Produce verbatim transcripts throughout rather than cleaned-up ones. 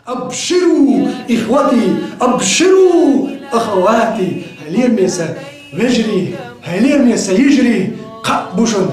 أبشروا إخوتي، أبشروا أخواتي. Хьай лераме сан вежарий, хьай лераме сан йижарий, кхаъ бу шуна,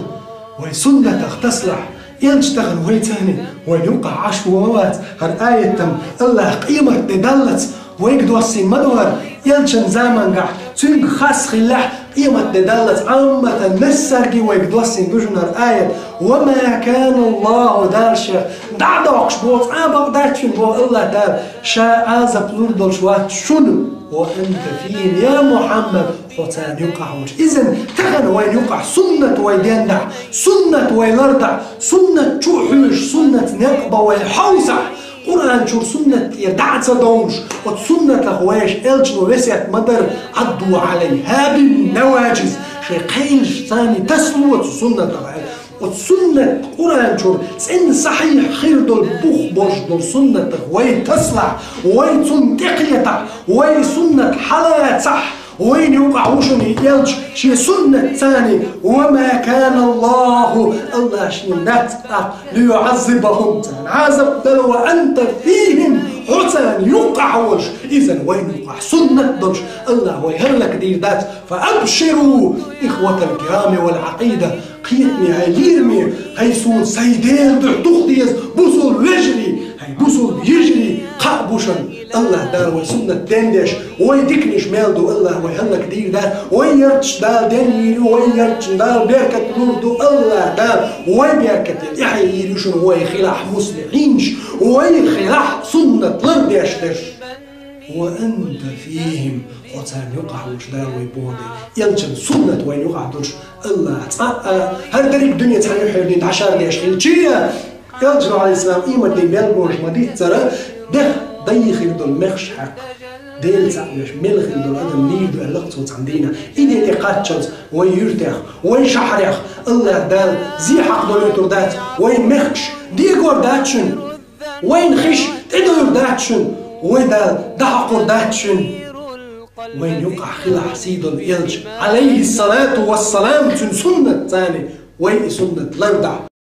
вай суннатах тасалахь, элча тахан вайца а, вайна юкъахь Ӏаш ву ма вац. ХӀара аятам АллахӀа къематде даллалц вайга доссийна ма ду хӀара, элчан замангахь цуьнга хас хиллехь, къематде даллалц Ӏамматан массаьрга вайга доссийна ду шуна хӀара аят. وما كان الله, Дала шех дӀа а доккхуш боху, цкъа а бакъ дац шуна боху АллахӀ Дала, Ша Ӏазап лур долуш вац шуна, وأنت فيهم, я Мухьаммад, хьо царна юкъахь волуш. Иза тахана вайна юкъахь суннат вай дендахь, суннат вай лардахь, суннат чу а хьоьжуш, суннатца некъ бан вай хьовсахь, Къуръан чуьра суннат тӀера дӀа а ца довлуш, оцу суннатах вайша элчано весет ма дара: عضوا عليها بالنواجذ, шайн кхелашца тасало цу суннатах. Оцу суннат Къуръан чуьра цӀена сахьихь хир долу, бух болуш долу суннатах вай тасалахь, вай цунна тӀекхетахь, вай суннат хьалацахь, вайна юкъахь ву шуна и элча шен суннатца. وما كان الله, АллахӀ шен дац тӀаккха, ليعذبهم, царна Ӏазап дала, وأنت فيهم, хьо царна юкъахь волуш. Иза вайна юкъахь суннат долуш, АллахӀа вай хӀаллакдийр дац. فأبشروا إخوة الكرام والعقيدة. Кхетаме, хьай лераме, хьай суна сайн Делан дуьхьа духа деза бусулба вежарий, хьай бусулба йижарий, кхаъ бу шуна, АллахӀ Дала вай суннат дендеш, вай диканаш мел ду, АллахӀа вай хӀаллакдийр дац, вай ярташ Дала денйийр ю, вай ярташна Дала беркат лур ду, АллахӀ Дала вай беркате тӀаьхье йийр ю шуна, вай хилахь муслихьинаш, вай хилахь суннат лардеш дерш. وأنت فيهم, хьо царна юкъахь волуш Дала вай боху. Элчан суннат вайна юкъахь долуш, АллахӀа цкъа а, хӀара дерриг а дуьне цхьана юьхьера дӀашардеш хилча а, элчано, Ӏалайхиссалам, къематдийнан мел бохуш ма-дийццара, дехха дайа хир долу мехаш хьаькхна, Дела цхьаъ веш мел хир долу адам лийр ду аьлла-кх цо цхьана дийнахь. И де тӀекхаччалц вай юьртех, вай шахьарех АллахӀ Дала зе хьакхадолуьйтур дац, вай мехкаш дегор дац шуна. Вайна хиш тӀедуьйр дац шуна, вай Дала дӀахьакхур дац шуна. Вайна юкъахь хилахь сий долу элча, Ӏалайхиссалату вассалам, цуьнан суннатца вай и суннат лардахь.